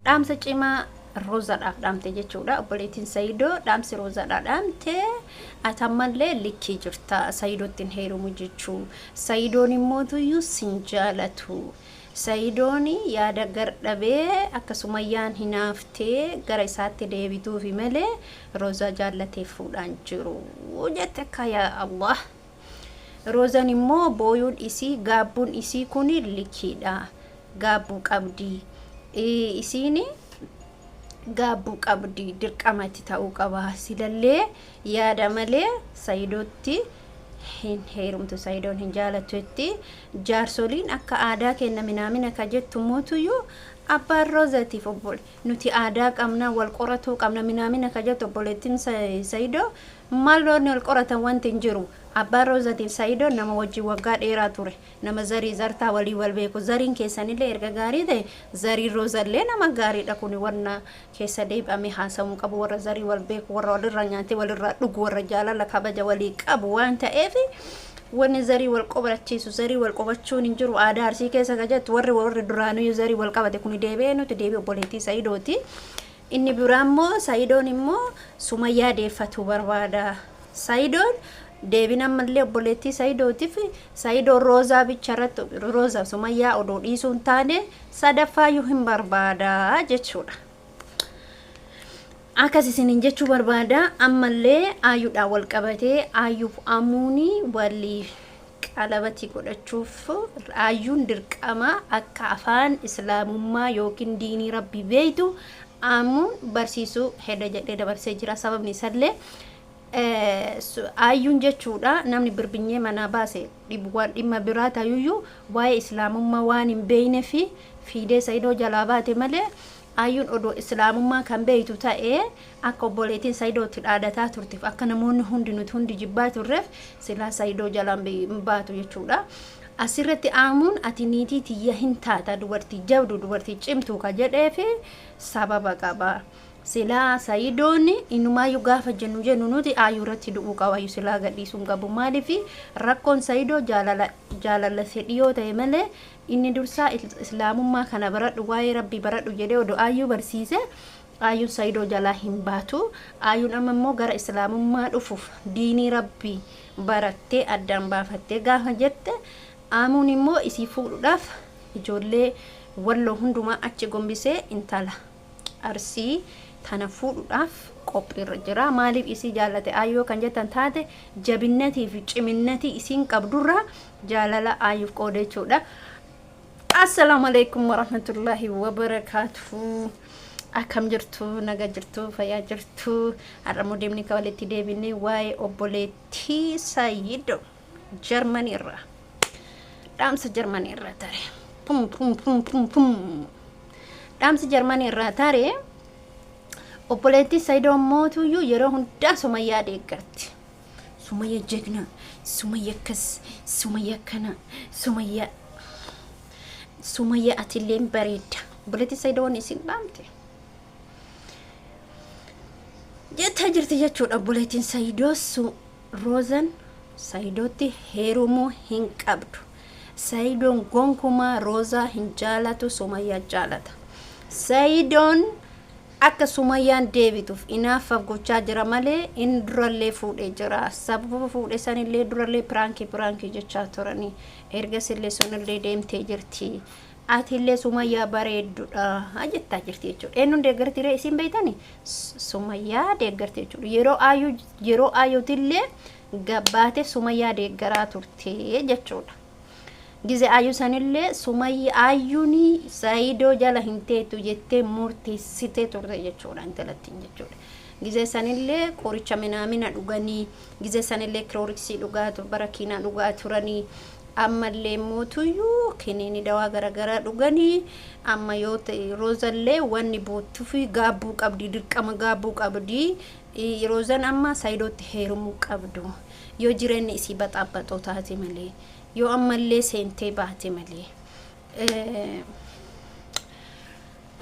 Dhaamsa cimaa Roozadhaaf dhaamte jechuudha. Obboleettiin Sayidoo dhaamsi Roozadhaa dhaamte ati ammallee likkii jirta Sayidootti hin heerumu jechuu. Sayidoon immoo tuyyuu sin jaalatu. Sayidoon yaada gar dhabee akka Sumayyaan hinaaftee gara isaatti deebituufi malee Roozaa jaallatee fuudhaan jiru jette akka yaa Allah. Roozan immoo booyuun isii gaabbuun isii kuni likiidha. Gaabbuu qabdi. Isiin gaabbuu qabdi dirqama itti ta'uu qaba. Silallee yaada malee Sayidootti hin heerumtu Sayidoon hin jaalattu jetti. Jaarsoliin akka aadaa kenna minaamina ka jettu mootuyyuu abbaan Roozatiif obbole nuti aadaa qabna wal qoratuu qabna minaamina ka jettu obboleettiin Sayidoo maal loonni wal qoratan wanti hin jiru. Abbaan Roozatiif Sayidoon nama wajjin waggaa dheeraa ture. Nama zarii zartaa walii wal beeku. Zariin keessanillee erga gaarii ta'e zariin Roozallee nama gaariidha kuni wanna keessa deebi'amee haasa'uu qabu warra zarii wal beeku warra walirraa nyaatee walirraa dhugu warra jaalala kabaja walii qabu waan ta'eef wanni zarii wal qobachiisu zarii wal qobachuun hin jiru aadaa Arsii keessa ka jettu warri warri duraaniyyuu zarii wal qabate kuni deebi'ee nuti deebi'e obboleettii Sayidooti. Inni biraa immoo Sayidoon immoo Sumayyaa deeffatuu barbaada. Sayidoon deebin ammallee obboleettii Sayidootiif Sayidoon Roozaa bicha irratti Roozaa Sumayyaa odoo dhiisuu hin taane sadaffaayyuu hin barbaada jechuudha. Akkas isiniin jechuu barbaada ammallee Ayyuudhaan wal qabatee Ayyuuf Amuuni walii qalabati godhachuuf Ayyuun dirqama akka afaan islaamummaa yookiin diinii rabbii beeytu Amuun barsiisuu heda jedhee dabarsee jira sababni isallee Ayyuun jechuudha namni birbinyee manaa baase waan dhimma biraa tayuyyuu waa'ee islaamummaa waan hin beeyne fi fiidee Sayidoo jalaa baate malee Ayyuun odoo islaamummaa kan beeytu ta'ee akka obboleettiin Sayidoo itti dhaadataa turteef akka namoonni hundi nuti hundi jibbaa turreef silaa Sayidoo jalaan hin baatu jechuudha. Asirratti aamuun ati niitii tiyya hin taata dubartii jabdu dubartii cimtuu ka jedheefi sababa qaba. Silaa Sayidoon inumaayyuu gaafa jennu jennu nuti Ayyuu irratti du'uu qaba Ayyuu silaa gadhiisuu hin qabu maaliif rakkoon Sayidoo jaalala jaalala fedhii yoo ta'e malee inni dursaa islaamummaa kana baradhu waa'ee rabbii baradhu jedhee odoo Ayyuu barsiise Ayyuun Sayidoo jalaa hin baatu Ayyuun amma immoo gara islaamummaa dhufuuf diinii rabbii barattee addaan baafattee gaafa jette Amuun immoo isii fuudhuudhaaf ijoollee walloo hundumaa achi gombisee intala Arsii tana fuudhuudhaaf qophiirra jira. Maaliif isii jaallate Ayyoo kan jettan taate jabinnatii fi ciminnatii isiin qabdurra jaalala Ayyuuf qoode jechuudha. Assalaamu alaikum warahmatullahi wabarakaatuhu. Akkam jirtu naga jirtu fayyaa jirtu har'a immoo deemnee kan walitti deebinee waa'ee obboleettii Sayido Jarmanii irraa dhaamsa Jarmanii irraa tare pum pum pum pum pum Dhaamsi Jarmanii irraa tare obboleettii Sayidoo mootuyyuu yeroo hundaa Sumayyaa deeggarti. Sumayya jegna, Sumayya akkas, Sumayya akkana, Sumayya Sumayya atilleen bareedda. Obboleettii Sayidoo wanni isin dhaamte. Jettaa jirti jechuudha obboleettiin Sayidoo su Roozan Sayidootti heerumuu hin qabdu. Sayidoon gonkumaa Roozaa hin jaalatu Sumayyaa jaalata. Sayidoon akka Sumayyaan deebituuf inaaffaaf gochaa jira malee inni durallee fuudhee jira. Sababa fuudhe sanillee durallee piraankii piraankii jechaa turanii. Ergasillee sunillee deemtee jirti. Atillee Sumayyaa bareeddudha jettaa jirti jechuudha. Eenyuun deeggarti ree isiin beektani? Sumayyaa deeggarti jechuudha. Yeroo Ayyuu yeroo Ayyuutillee gabbaate Sumayyaa deeggaraa turte jechuudha. Gize Ayyuu sanillee Sumayya Ayyuun Saayidoo jala hin teettu jettee murteessitee turte jechuudha intalattiin jechuudha. Gize sanillee qoricha minaamina dhuganii gize sanillee kirooriksii dhugaa barakiinaa dhugaa turanii ammallee mootuyyuu kiniini dawaa garagaraa dhuganii amma yoo ta'e roozallee wanni boottufi gaabbuu qabdi dirqama gaabbuu qabdi roozan amma saayidootti heerumuu qabdu yoo jireenyi isii baxaabaxoo taate malee yoo ammallee seentee baate malee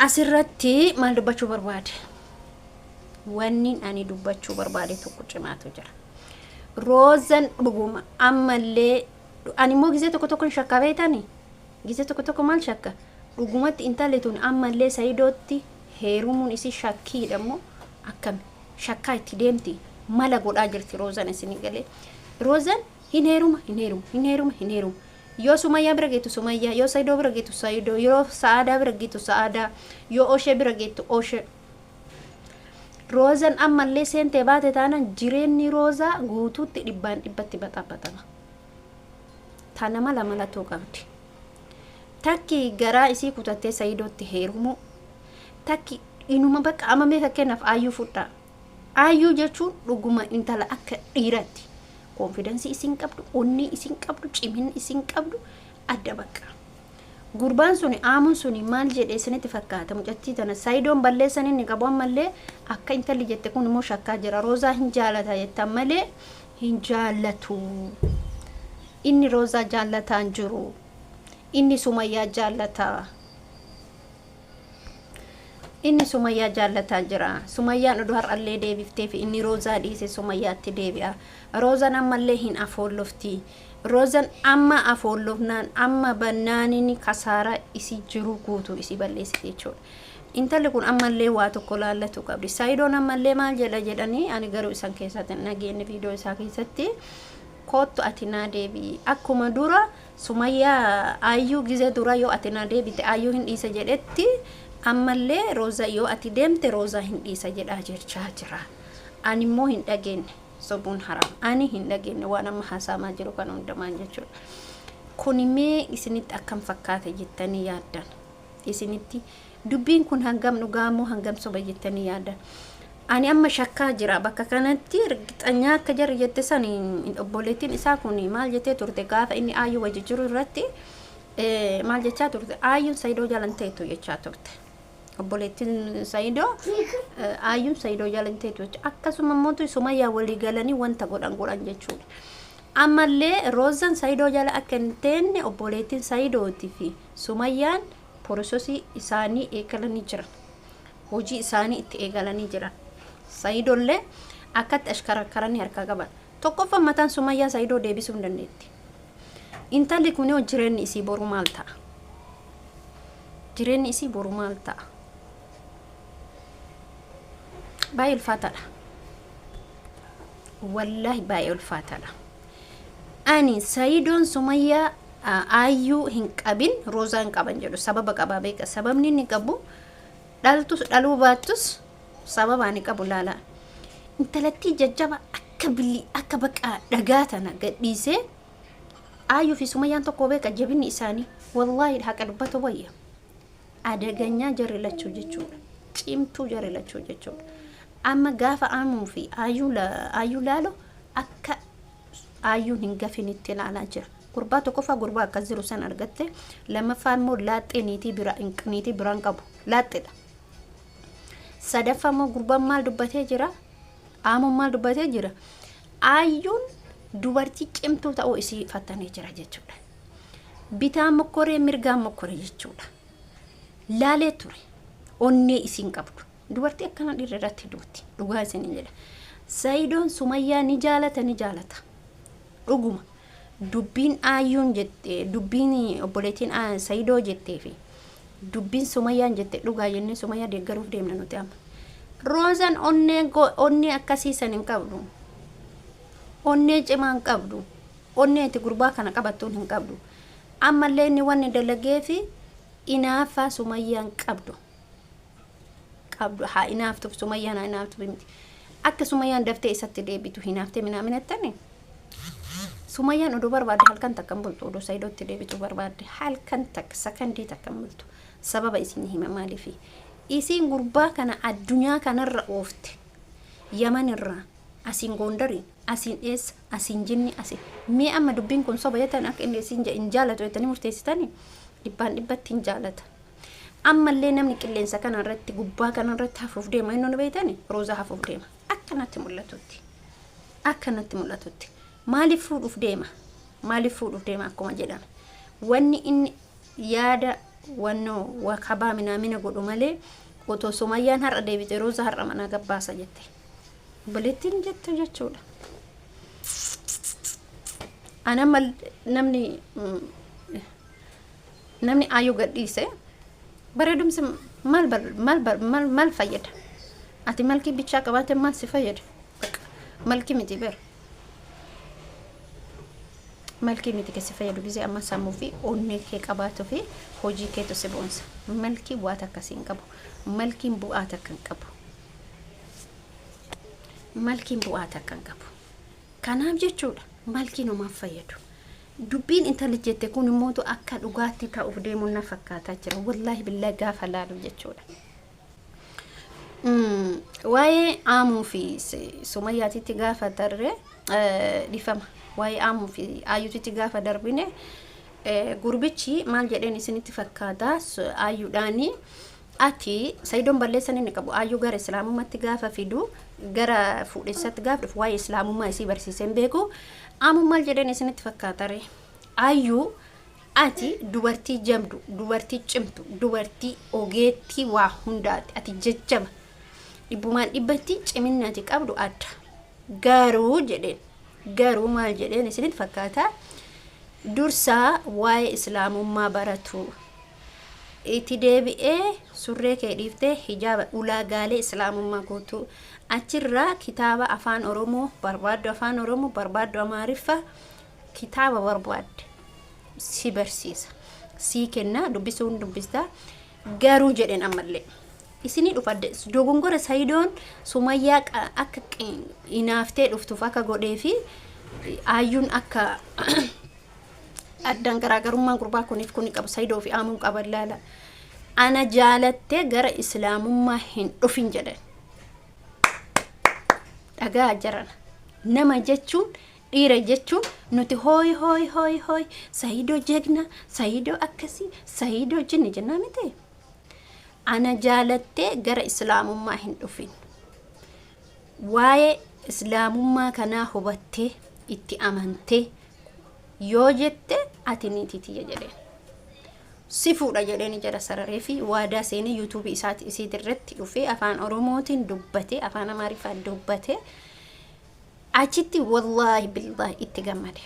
asirratti maal dubbachuu barbaade wanni ani dubbachuu barbaade tokko cimaatu jira roozan dhuguma ammallee ani immoo gizee tokko tokko hin shakka beetani gizee tokko tokko maal shakka dhugumatti intalli tun ammallee sayidootti Heerumuun isii shakkiidha moo akkami? Shakkaa itti deemti mala godhaa jirti Roozan isinii galee. Roozan hin heeruma hin heeruma hin heeruma hin heeruma. Yoo Sumayyaa bira geettu Sumayyaa, yoo Saidoo bira geettu Saidoo, yoo Sa'aadaa bira geettu Sa'aadaa, yoo Oshee bira geettu Oshee. Roozan ammallee seentee baate taanaan jireenyi Roozaa guutuutti dhibbaan dhibbatti baxabatama. Tana mala malatuu qabdi. Takki garaa isii kutattee Saidootti heerumuu. Takki inuma bakka amma mee fakkeenyaaf Aayyuu fudhaa. Aayyuu jechuun dhuguma intala akka dhiiraatti. Konfidansii isin qabdu, onnee isin qabdu, cimina isin qabdu adda bakka. Gurbaan suni aamuun suni maal jedhe isinitti fakkaata mucattii tana Saidoon balleessan inni qabu ammallee akka intalli jette kun immoo shakkaa jira. Roozaa hin jaalata jettan malee hin jaallatu. Inni Roozaa jaallataa hin jiru. Inni Sumayyaa jaallata. Inni Sumayyaa jaallataa jira. Sumayyaan oduu har'allee deebifteefi inni Roozaa dhiise Sumayyaatti deebi'a. Roozaan ammallee hin afoollofti. Roozan amma afoollofnaan amma bannaanini kasaaraa isii jiru guutuu isii balleessiti jechuudha. Intalli kun ammallee waa tokko laallatu qabdi. Saayidoon ammallee maal jedha jedhanii ani garuu isan keessatti hin dhageenye viidiyoo isaa keessatti koottu ati naa deebi'i. Akkuma dura Sumayyaa Ayyuu gizee dura yoo ati naa deebite Ayyuu hin dhiisa jedhetti ammallee Rooza yoo ati deemte Roozaa hin dhiisa jedhaa jechaa jira. Ani immoo hin dhageenye. Sobuun haraam. Ani hin dhageenye waan amma haasa'amaa jiru kana hundumaan jechuudha. Kuni mee isinitti akkam fakkaata jettanii yaaddan? Isinitti dubbiin kun hangam dhugaa moo hangam soba jettanii yaaddan? Ani amma shakkaa jira bakka kanatti ergixanyaa akka jarri jette san obboleettiin isaa kun maal jettee turte gaafa inni aayyuu wajji jiru irratti maal jechaa turte aayyuun Sayidoo jalan teettu jechaa turte. Obboleettiin Sayidoo aayyuun Sayidoo jalan teettu jecha akkasuma immoo Sumayyaa walii galanii wanta godhan godhan jechuudha. Ammallee Roozan Sayidoo jala akka hin teenne obboleettiin Sayidootii fi Sumayyaan porososii isaanii eegalanii jiran. Hojii isaanii itti eegalanii jiran. Sayidollee akkatti ashkarakkaranii harkaa qaban. Tokkoffaan mataan Sumayyaa Sayidoo deebisuu hin dandeetti. Intalli kun yoo jireenyi isii boru maal ta'a? Jireenyi isii boru maal ta'a? Baay'ee ulfaataadha. Wallaahi baay'ee ulfaataadha. Ani Sayidoon Sumayyaa Aayyuu hin qabin Roozaa hin qaban jedhu sababa qabaa beeka. Sababni inni qabu dhaltus dhaluu baattus sababa ani qabu laalaa. Intalattii jajjaba akka bilii akka baqaa dhagaa tana gadhiisee Aayyuu fi Sumayyaan tokko beeka jabinni isaanii wallaahi haqa dubbatu wayya. Adaganyaa jarri lachuu jechuudha. Cimtuu jarri lachuu jechuudha. Amma gaafa Aamuu fi Aayyuu laalu akka Aayyuun hin gafinitti ilaalaa jira. Gurbaa tokkoffaa gurbaa akkas jiru san argatte lammaffaa immoo laaxxee niitii bira niitii biraan qabu laaxxedha. Sadaffaa immoo gurbaan maal dubbatee jira? Aamuun maal dubbatee jira? Aayyuun dubartii cimtuu ta'uu isii fattanee jira jechuudha. Bitaan mokkoree mirgaan mokkoree jechuudha. Laalee ture. Onnee isiin qabdu. Dubartii akkana dhiirri irratti duuti. Dhugaa isiniin jedha. Sayidoon Sumayyaa ni jaalata ni jaalata. Dhuguma. Dubbiin Aayyuun jette dubbiin obboleettiin Sayidoo jettee fi dubbiin Sumayyaan jette dhugaa jennee Sumayyaa deeggaruuf deemna nuti amma. Roozan onnee onnee akkasii san hin qabdu. Onnee cimaa hin qabdu. Onnee itti gurbaa kana qabattuun hin qabdu. Ammallee inni wanni dalagee fi inaaffaa Sumayyaan qabdu. Qabdu haa inaaftuuf Sumayyaan haa inaaftuuf miti. Akka Sumayyaan daftee isatti deebitu hinaaftee minaaminattani. Sumayyaan oduu barbaadde halkan takka hin bultu oduu Sayidootti deebitu barbaadde halkan takka sakandii takka hin bultu. Sababa isin hima maaliifi. Isiin gurbaa kana addunyaa kanarra oofte. Yaman irraa asiin Goondariin asiin eessa asiin jinni asiin mee amma dubbiin kun soba jettan akka inni isin hin jaalatu jettanii murteessitanii dhibbaan dhibbatti hin jaalata. Ammallee namni qilleensa kana irratti gubbaa kana irratti hafuuf deema inni nu beektani roozaa hafuuf deema akka natti mul'atutti akka natti mul'atutti maaliif fuudhuuf deema maaliif fuudhuuf deema akkuma jedhame wanni inni yaada wannoo wakabaa minaamina godhu malee otoo Sumayyaan har'a deebite roozaa har'a manaa gabbaasa jette obboleettiin jette jechuudha. Ana namni namni aayyuu gadhiise bareedumsi Maal maal maal maal fayyada? Ati malkii bichaa qabaate maal si fayyada? Bakka malkii miti ber. Malkii miti keessa fayyadu gisee amma sammuu fi onnee kee qabaatuu fi hojii keetu si boonsa. Malkii waa takka si hin qabu. Malkiin bu'aa takka hin qabu. Malkiin bu'aa takka hin qabu. Kanaaf jechuudha malkiin homaa hin fayyadu. Dubbiin intalli jette kun immootu akka dhugaatti ta'uuf deemuun na fakkaataa jira. Wallaahi billaahi gaafa laalu jechuudha. Waa'ee Aamuu fi Sumayyaatitti gaafa tarre dhifama. Waa'ee Aamuu fi Ayyuutitti gaafa darbine gurbichi maal jedheen isinitti fakkaata Ayyuudhaani ati Sayidoon balleessan inni qabu Ayyuu gara Islaamummaatti gaafa fidu gara fuudhessatti gaafa dhufu waa'ee Islaamummaa isii barsiisee hin beeku. Aamuun maal jedheen isinitti fakkaata ree? Ayyuu ati dubartii jabdu, dubartii cimtu, dubartii ogeettii waa hundaati. Ati jajjaba. Dhibbumaan dhibbatti ciminni ati qabdu adda. Garuu jedheen. Garuu maal jedheen isinitti fakkaata? Dursaa waa'ee Islaamummaa baratu. Itti deebi'ee surree kee dhiiftee hijaaba ulaagaalee Islaamummaa guutuu. Achirraa kitaaba afaan Oromoo barbaaddu afaan Oromoo barbaaddu Amaariffa kitaaba barbaadde si barsiisa. Sii kenna dubbisuun dubbista. Garuu jedheen ammallee. Isinii dhufa dogongora Sayidoon Sumayyaa akka inaaftee dhuftuuf akka godhee fi Ayyuun akka addaan garaagarummaan gurbaa kuniif kuni qabu Sayidoo fi Aamuun qaban laala. Ana jaalattee gara Islaamummaa hin dhufin jedhan. Dhagaa jarana. Nama jechuun dhiira jechuun nuti hooy hooy hooy hooy Sayidoo jegna Sayidoo akkasii Sayidoo jinni jennaa miti. Ana jaalattee gara Islaamummaa hin dhufin. Waa'ee Islaamummaa kanaa hubattee itti amantee yoo jette ati niitii tiyya jedheen. Si fuudha jedheen jala sararee fi waadaa seenee yuutuubii isaati isiit irratti dhufee afaan Oromootiin dubbatee afaan Amaariffaan dubbatee achitti wallaahi billaahi itti gammade.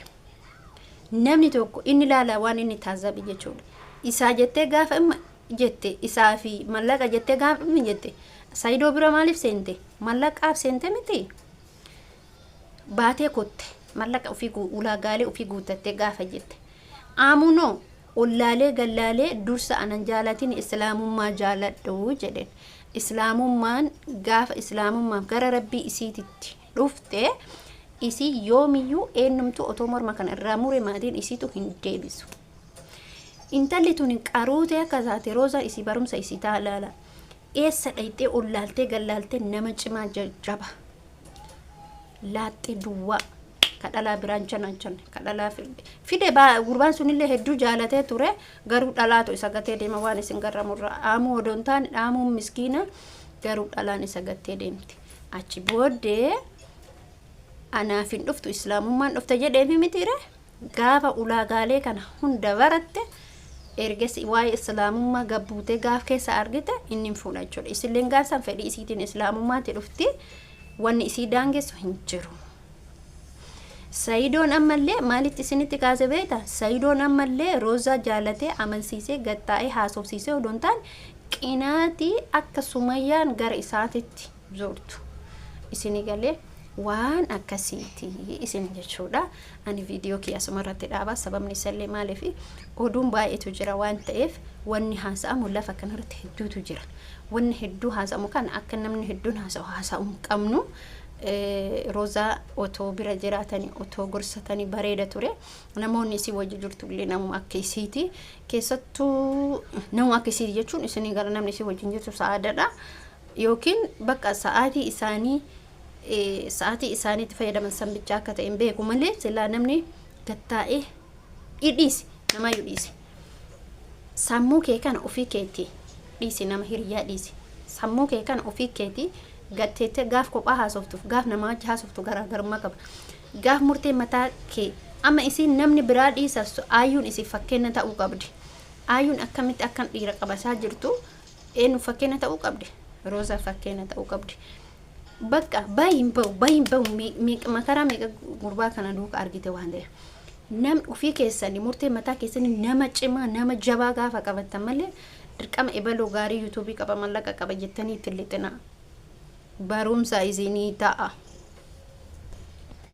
Namni tokko inni ilaalaa waan inni taazzabe jechuudha. Isaa jettee gaafa imma jette isaa fi mallaqa jettee gaafa dhumni jette Sayidoo bira maaliif seente? Mallaqaaf seente miti? Baatee kotte mallaqa ofii ulaagaalee ofii guuttattee gaafa jette. Aamunoo ollaalee gallaalee dursa anan jaalatin islaamummaa jaaladhu jedheen. Islaamummaan gaafa islaamummaaf gara rabbii isiititti dhufte isii yoomiyyuu eenyumtuu otoo morma kana irraa mure maatiin isiitu hin deebisu. Intalli tuni qaruutee akka taate Roozaa isii barumsa isii taa laala. Eessa dhayxee ollaaltee gallaaltee nama cimaa jajjaba. Laaxxee duwwaa ka dhalaa biraan chanachanne ka dhalaa fide gurbaan sunillee hedduu jaalatee ture garuu dhalaatu isa gatee deema waan isin garramurraa dhaamuu odoo hin taane dhaamuun miskiina garuu dhalaan isa gattee deemti. Achi booddee anaaf hin dhuftu islaamummaan dhufte jedheefi mitiire. Gaafa ulaagaalee kana hunda baratte ergasi waa'ee islaamummaa gabbuutee gaaf keessa argite inni hin fuudha jechuudha. Isilleen gaafsan fedhii isiitiin islaamummaatti dhufti wanni isii daangessu hin jiru. Sayidoon ammallee maalitti isinitti kaase beekta? Sayidoon ammallee Roozaa jaalatee amansiisee gattaa'ee haasofsiisee odoo hin taane qinaatii akka Sumayyaan gara isaatitti zoortu. Isinii galee waan akkasiiti isin jechuudha. Ani viidiyoo kiyya asuma irratti dhaaba. Sababni isallee maaliif oduun baay'eetu jira waan ta'eef wanni haasa'amu lafa kanarratti hedduutu jira. Wanni hedduu haasa'amu kana akka namni hedduun haasa'u haasa'uu hin qabnu. Roozaa otoo bira jiraatanii otoo gorsatanii bareeda ture. Namoonni isii wajji jirtu illee namuma akka isiiti. Keessattuu nama akka isiiti jechuun isinii gara namni isii wajjin jirtu sa'aadadha. Yookiin bakka sa'aatii isaanii sa'aatii isaaniitti fayyadaman san bichaa akka ta'e hin beeku malee silaa namni gattaa'ee dhiisi namaayyuu dhiisi. Sammuu kee kana ofii keetii dhiisi nama hiriyaa dhiisi. Sammuu kee kana ofii keetii gatteettee gaaf kophaa haasoftuuf gaaf namaa wajji haasoftu garaagarummaa qaba. Gaaf murtee mataa kee amma isiin namni biraa dhiisa ayyuun isiif fakkeenya ta'uu qabdi. Ayyuun akkamitti akkan dhiira qabasaa jirtu eenyu fakkeenya ta'uu qabdi? Roozaaf fakkeenya ta'uu qabdi. Bakka bayi hin bahu bayi hin bahu makaraa meeqa gurbaa kana duuka argite waan ta'eef. Namni ofii keessanii murtee mataa keessanii nama cimaa nama jabaa gaafa qabattan malee Dirqama ebaloo gaarii yuutuubii qaba, mallaqa qaba jettanii itti lixinaa. Barumsa isinii ta'a.